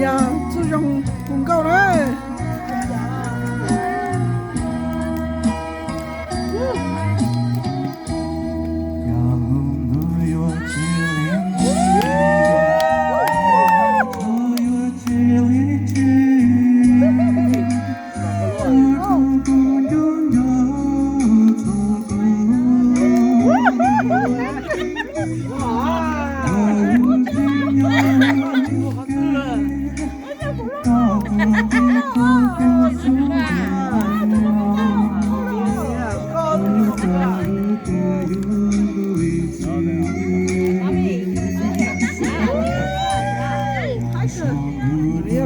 Txuj zoo hu nkauj na.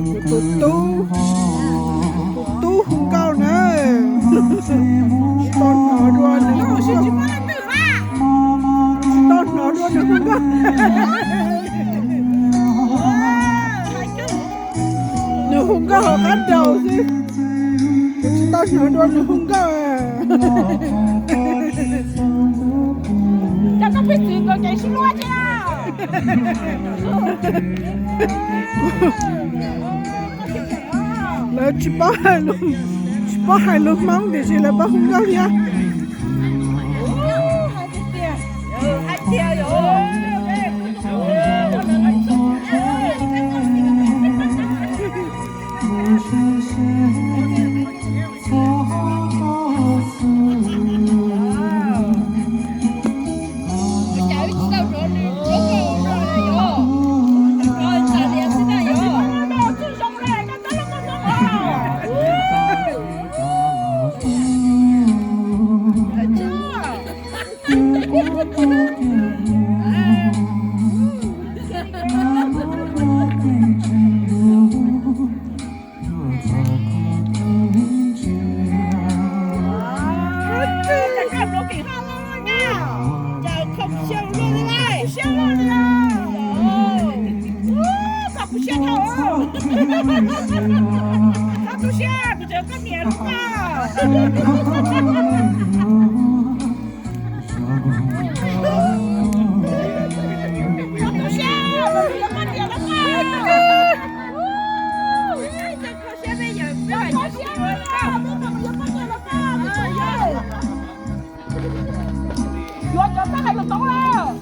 Kuv tus tub, kuv tus tub hu nkauj na, tsis tau hnov dua nws, tsis tau hnov dua nws hu nkauj. Nws hu nkauj hauv qab daus xwb, kuv tsis tau hnov dua nws hu nkauj. Cas koj pheej txwv nkawd kev sib hlub thiab? Lawv tsis paub hais lus, tsis paub hais lus Hmoob tiam sis lawv paub hu nkauj thiab. Yuav cov txawj hais lus Hmoob lawm.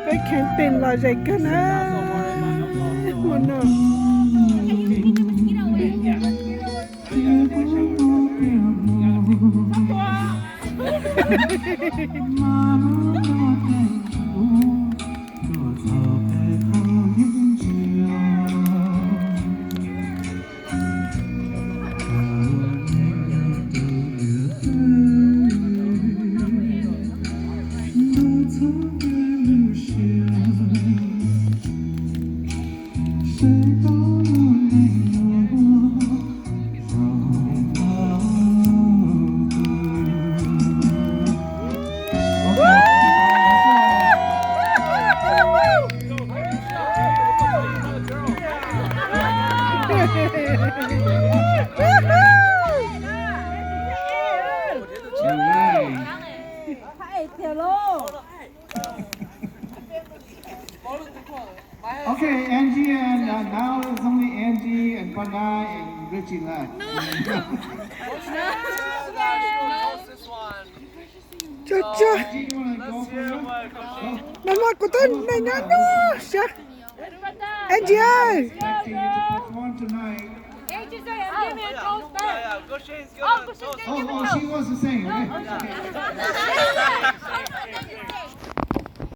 Peb kheev pem los zem kawg na, hmo no. Okay, Angie, and uh, now it's only Angie and Panay and Richie left. Tso, tso. Mas mas kuv tau neeg nyob nub sab. Angie ơi. Oh, oh, she wants to sing. Okay.